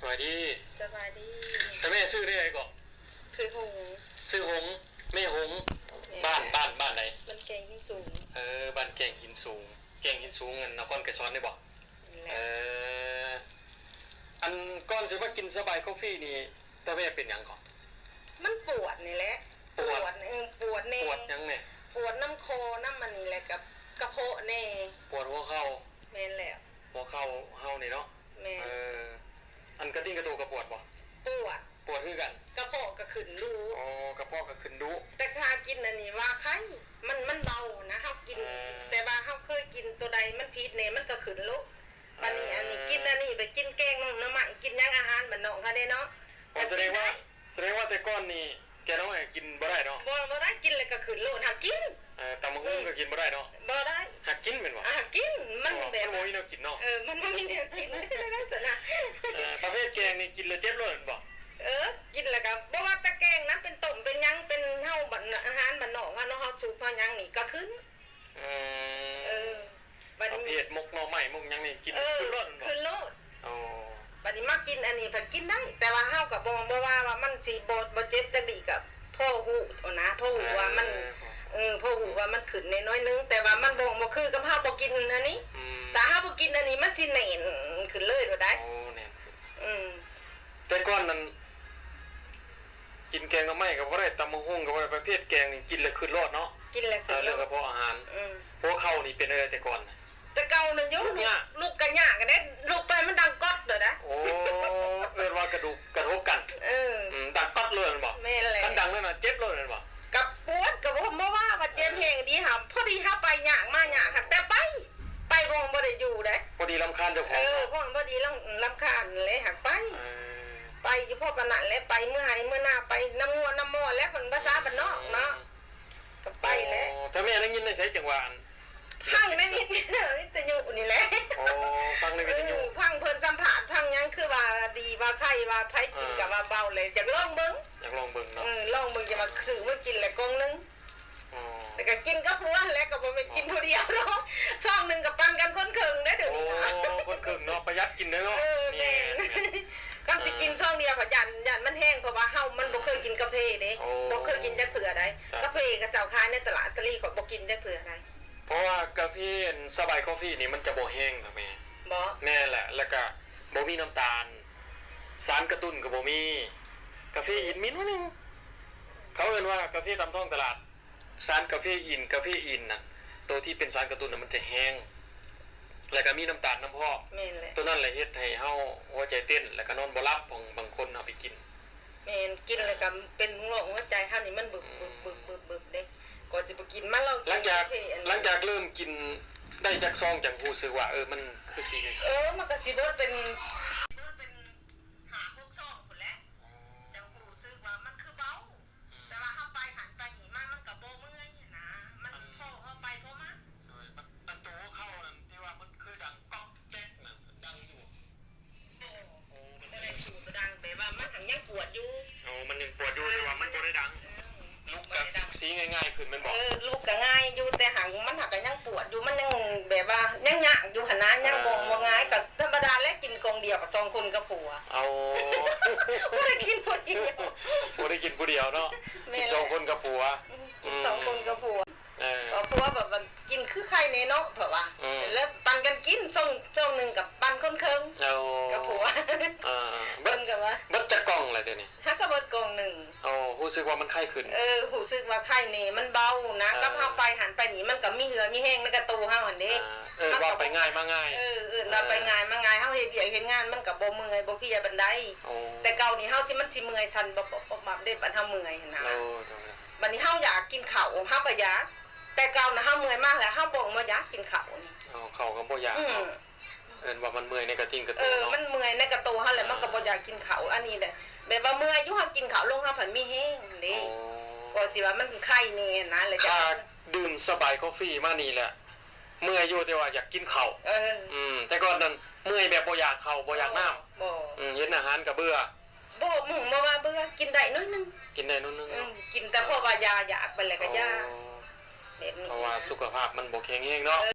ສະບາຍດີ. ສະບາຍດີ. ແຕ່ແມ່ຊື່ແນວໃດເກາະ? ຊື່ຫົງ. ຊື່ຫົງ. ແມ່ຫົງ. ແມ່ນ. ບ້ານ ບ້ານ ບ້ານໃດ? ບ້ານແກ້ງຫີນສູງ. ເອີ ບ້ານແກ້ງຫີນສູງ. ແກ້ງຫີນສູງ ອັນນະຄອນໄກສອນນີ້ບໍ? ແມ່ນແຫຼະ. ເອີ ອັນກ່ອນຊິມາກິນສະບາຍຄອບຟີນີ້ ຕາແມ່ເປັນຫຍັງເກາະ? ມັນປວດນີ້ແຫຼະ. ປວດ? ປວດ ເອີ ປວດແດ່. ປວດຫຍັງແດ່? ປວດນຳຄໍ ນຳອັນນີ້ແຫຼະ ກັບກະເພາະແດ່. ປວດຫົວເຂົ່າ? ແມ່ນແລ້ວ. ຫົວເຂົ່າເຮົານີ້ເນາະ? ແມ່ນ. ເອີ ອັນກະຕິ່ງກະໂຕກໍປວດບໍ່? ປວດ. ປວດຄືກັນ? ກະເພາະກໍຂຶ້ນດຸ. ອໍ ກະເພາະກໍຂຶ້ນດຸ. ແຕ່ຫາກິນອັນນີ້ວ່າໄຄ ມັນ ມັນເບົານະ ເຮົາກິນ. ເອີ ແຕ່ວ່າເຮົາເຄີຍກິນໂຕໃດມັນຜິດແດ່ ມັນກໍຂຶ້ນໂລດ. ບາດນີ້ອັນນີ້ ເອີ ກິນອັນນີ້ ໄປກິນແກງໜໍ່ໄມ້ ກິນຫຍັງອາຫານບ້ານນອກເຮົາເດ້ເນາະ. ອໍ ສະແດງວ່າ ສະແດງວ່າແຕ່ກ່ອນນີ້ແກງໜໍ່ໄມ້ກິນບໍ່ໄດ້ເນາະ? ບໍ່ ບໍ່ໄດ້ ກິນແລ້ວກໍຂຶ້ນໂລດ ຫາກກິນ. ເອີ ຕຳບັກຫຸ່ງກໍກິນບໍ່ໄດ້ເນາະ? ບໍ່ໄດ້. ຫາກກິນແມ່ນບໍ່? ຫາກກິນ ມັນແບບ ມັນບໍ່ມີແນວກິນເນາະ. ເອີ ມັນບໍ່ມີແນວກິນ ລັກສະນະ. ເອີ ປະເພດແກງນີ້ກິນແລ້ວເຈັບໂລດແມ່ນບໍ່? ເອີ ກິນແລ້ວກໍບໍ່ວ່າແຕ່ແກງນະ ເປັນຕົ້ມເປັນຫຍັງ ເປັນເຮົາບ້ານ ອາຫານບ້ານນອກເຮົາເນາະ ເຮົາຊຸບເຮົາຫຍັງນີ້ກໍຂຶ້ນ. ເອີ ເອີ ບາດນີ້ປະເພດໝົກໜໍ່ໄມ້ ໝົກຫຍັງນີ້ກິນ ເອີ ຂຶ້ນໂລດແມ່ນບໍ່? ຂຶ້ນໂລດ. ອໍ ບາດນີ້ມາກິນອັນນີ້ພັດກິນໄດ້ ແຕ່ວ່າເຮົາກໍບໍ່ ບໍ່ວ່າ ວ່າມັນຊິບໍ່ ບໍ່ເຈັບຈັກດີ້ ກໍພໍຮູ້ຫັ້ນນະ ພໍຮູ້ວ່າມັນ ເອີ ເອີ ພໍຮູ້ວ່າມັນຂຶ້ນແດ່ໜ້ອຍໜຶ່ງ ແຕ່ວ່າມັນບໍ່ ບໍ່ຄືກັບເຮົາບໍ່ກິນອັນນີ້. ອືມ ຖ້າເຮົາບໍ່ກິນອັນນີ້ ມັນຊິແໜ້ນຂຶ້ນເລີຍໂລດໃດ໋. ໂອ້ ແໜ້ນຂຶ້ນ. ອືມ ແຕ່ກ່ອນນັ້ນ ກິນແກງໜໍ່ໄມ້ກໍບໍ່ໄດ້ ຕຳບັກຫຸ່ງກໍບໍ່ໄດ້ ປະເພດແກງນີ້ກິນແລ້ວຂຶ້ນໂລດເນາະ. ກິນແລ້ວຂຶ້ນ ເອີ ໂລດ ເລື່ອງກະເພາະອາຫານ. ອືມ ຫົວເຂົ່ານີ້ເປັນຈັ່ງໃດແຕ່ກ່ອນ? ແຕ່ເກົ່ານັ້ນຢູ່ ລຸກຍາກ ລຸກກໍຍາກເດ້ ລຸກໄປມັນດັງກອດໂລດນະ. ໂອ້ ເອີ້ນວ່າກະດູກກະທົບກັນ. ເອີ ອືມ ດັງກອດໂລດແມ່ນບໍ່? ແມ່ນແຫຼະ. ຄັນດັງແລ້ວນະເຈັບໂລດແມ່ນບໍ່? ກະປວດ ກະບໍ່ ບໍ່ວ່າວ່າເຈັບແຮງດີຫາ ພໍດີເຮົາໄປຍາກມາຍາກ ຫາກແຕ່ໄປ ໄປບໍ່ ບໍ່ໄດ້ຢູ່ເດ້. ພໍດີລຳຄານເຈົ້າຂອງ. ເອີ ພໍດີລຳ ລຳຄານແຫຼະ ຫາກໄປ. ເອີ ໄປຢູ່ພໍປານນັ້ນແຫຼະ ໄປເມືອໄຮ່ເມືອນາ ໄປນຳງົວນຳໝໍແຫຼະ ເພິ່ນພາສາບ້ານນອກເນາະ. ອືມ ກໍໄປແຫຼະ. ອໍ ແຕ່ແມ່ໄດ້ຍິນໄດ້ໃສຈັງຫວະ ອັນ ຟັງໄດ້ຍິນວິທະຍຸນີ້ແຫຼະ. ອໍ ຟັງໃນວິທະຍຸ. ເອີ ຟັງເພິ່ນສຳພາດ ຟັງຫຍັງ ຄືວ່າດີວ່າໄຄ ວ່າໃຜກິນ ອ່າ ກໍວ່າເບົາແຫຼະ ຢາກລອງເບິ່ງ. ຢາກລອງເບິ່ງເນາະ. ເອີ ລອງເບິ່ງ ຈະມາຊື້ມາກິນແຫຼະກ່ອງໜຶ່ງ. ອໍ ແລ້ວກໍກິນກັບຜົວຫັ້ນແຫຼະ ກໍບໍ່ແມ່ນກິນຜູ້ດຽວເນາະ. ອໍ ຊອງໜຶ່ງກໍປັນກັນຄົນເຄິ່ງເດ້ ດຽວນີ້ນະ. ໂອ້ ຄົນເຄິ່ງເນາະ ປະຢັດກິນເດ້ເນາະ. ເອີ ແມ່ນ ແມ່ນ ແມ່ນ. ຄັນຊິກິນຊອງດຽວກໍຢ້ານ ຢ້ານມັນແຮງ ເພາະວ່າເຮົາມັນບໍ່ເຄີຍກິນກາເຟເດ້. ໂອ້ ບໍ່ເຄີຍກິນຈັກເທື່ອໃດ໋. ກາເຟເຂົາເຈົ້າຂາຍໃນຕະຫຼາດສາລີ ຂ້ອຍບໍ່ກິນຈັກເທື່ອໃດ໋. ເພາະວ່າກາເຟສະບາຍຄອບຟີນີ້ມັນຈະບໍ່ແຮງດອກແມ່. ບໍ່? ແມ່ນແຫຼະ ແລ້ວກະບໍ່ມີນ້ຳຕານ ສານກະຕຸ້ນກໍບໍ່ມີ ກາເຟອີນມິນໜ້ອຍໜຶ່ງ. ເຂົາເອີ້ນວ່າກາເຟຕາມທ້ອງຕະຫຼາດ ສານກາເຟອີນ ກາເຟອີນນັ້ນ ໂຕທີ່ເປັນສານກະຕຸ້ນນະມັນຈະແຮງ ແລ້ວກໍມີນ້ຳຕານນຳພ້ອມ. ແມ່ນແຫຼະ. ໂຕນັ້ນແຫຼະເຮັດໃຫ້ເຮົາຫົວໃຈເຕັ້ນ ແລ້ວກໍນອນບໍ່ຫຼັບ ຂອງບາງຄົນເອົາໄປກິນ. ແມ່ນ ກິນແລ້ວກໍເປັນໂລກຫົວໃຈເຮົານີ້ມັນບຶບ ບຶບ ບຶບ ບຶບ ບຶບເດ້. ກໍຊິບໍ່ກິນ ມາລອງກິນ ຫຼັງຈາກ ກາເຟອັນ ຫຼັງຈາກເລີ່ມກິນໄດ້ຈັກຊອງ ຈັ່ງຮູ້ສຶກວ່າ ເອີ ມັນຄືຊິ ເອີ ມັນກໍຊິເບິດເປັນ ເບິດເປັນຫ້າຫົກຊອງພຸ້ນແຫຼະ ຈັ່ງຮູ້ສຶກວ່າມັນຄືເບົາ. ແຕ່ວ່າເຮົາໄປຫັ້ນໄປນີ້ມາ ມັນກໍບໍ່ເມື່ອຍຫັ້ນນະ ມັນພໍເຮົາໄປພໍມາ. ໂດຍ ອັນ ອັນໂຕເຂົ້ານັ້ນທີ່ວ່າມັນຄືດັງກອກແກັກນັ້ນ ດັງຢູ່. ໂອ້ ມັນບໍ່ໄດ້ສູດບໍ່ດັງ ແບບວ່າມັນຫາກຍັງປວດຢູ່. ໂອ້ ມັນຍັງປວດຢູ່ ແຕ່ວ່າມັນບໍ່ໄດ້ດັງ. ເອີ ລຸກກໍ ບໍ່ໄດ້ດັງ ຊິງ່າຍໆຂຶ້ນແມ່ນບໍ່? ເອີ ລຸກກໍງ່າຍຢູ່ ແຕ່ຫາກ ມັນຫາກກໍຍັງປວດຢູ່ ມັນຍັງແບບວ່າຍັງຍາກຢູ່ຫັ້ນນະ ຍັງບໍ່ ອ່າ ບໍ່ງ່າຍ ກໍທຳມະດາແຫຼະ ກິນກ່ອງດຽວກັບສອງຄົນກັບຜົວ. ເອົາ ບໍ່ໄດ້ກິນຜູ້ດຽວ ບໍ່ໄດ້ກິນຜູ້ດຽວເນາະ. ແມ່ນແຫຼະ. ກິນສອງຄົນກັບຜົວ. ອືມ ກິນສອງຄົນກັບຜົວ. ເອີ ເອີ ຜົວແບບວ່າກິນຄືໄຂ່ແນ່ເນາະ ເພິ່ນວ່າ. ອືມ ແລ້ວປັນກັນກິນ ຊ່ອງ ຊ່ອງໜຶ່ງກັບປັນຄົນເຄິ່ງ. ໂອ້ ກັບຜົວ. ເອີ ເອີ ເບິດ ເພິ່ນກໍວ່າ ເບິດຈັກກ່ອງລະດຽວນີ້? ຫາກໍເບິດກ່ອງໜຶ່ງ. ໂອ້ ຮູ້ສຶກວ່າມັນໄຄຂຶ້ນ. ເອີ ຮູ້ສຶກວ່າໄຄແນ່ ມັນເບົານະ. ເອີ ກັບເຮົາໄປຫັ້ນໄປນີ້ ມັນກໍມີເຫື່ອມີແຮງໃນກະໂຕເຮົາຫັ້ນເດ້. ອ່າ ເອີ້ນວ່າໄປງ່າຍມາງ່າຍ. ເອີ ເອີ້ນວ່າໄປງ່າຍມາງ່າຍ ເຮົາເຮັດວຽກເຮັດງານມັນກໍບໍ່ເມື່ອຍບໍ່ເພຍປານໃດ. ໂອ້ ແຕ່ເກົ່ານີ້ເຮົາຊິ ມັນຊິເມື່ອຍສັ່ນບັບໆ ເດັບ ອັນເຮົາເມື່ອຍຫັ້ນນະ. ໂອ້ ໂດຍ ບັດນີ້ເຮົາຢາກກິນເຂົ້າ ເຮົາກໍຢາກ ແຕ່ເກົ່ານະ ເຮົາເມື່ອຍມາແລ້ວ ເຮົາບໍ່ ບໍ່ຢາກກິນເຂົ້ານີ້. ເອົາ ເຂົ້າກໍບໍ່ຢາກເນາະ. ອືມ ເອີ້ນວ່າມັນເມື່ອຍໃນກະຕິ່ງກະໂຕ. ເອີ ເນາະ ມັນເມື່ອຍໃນກະໂຕເຮົາແຫຼະ. ອ່າ ມັນກໍບໍ່ຢາກກິນເຂົ້າ ອັນນີ້ແຫຼະ ແບບວ່າເມື່ອຍຢູ່ ເຮົາກິນເຂົ້າລົງ ເຮົາພັດມີແຮງເດ້. ໂອ້ ກໍຊິວ່າມັນໄຄແນ່ນະ ແລ້ວຈະ ຄ່າດື່ມສະບາຍຄອບຟີມານີ້ແຫຼະ ເມື່ອຍຢູ່ ແຕ່ວ່າຢາກກິນເຂົ້າ. ເອີ ອືມ ແຕ່ກ່ອນນັ້ນເມື່ອຍແບບບໍ່ຢາກເຂົ້າ ບໍ່ຢາກນ້ຳ. ບໍ່ ບໍ່ ອືມ ເຫັນອາຫານກໍເບື່ອ. ບໍ່ ບໍ່ວ່າເບື່ອ ກິນໄດ້ໜ້ອຍໜຶ່ງ. ກິນໄດ້ໜ້ອຍໜຶ່ງ. ອືມ ເນາະ ກິນແຕ່ເພາະວ່າຢາຢາກໄປແລ້ວກໍຢາ. ອໍ ແບບນີ້ ເພາະວ່າສຸຂະພາບມັນບໍ່ແຂງແຮງເນາະ. ເອີ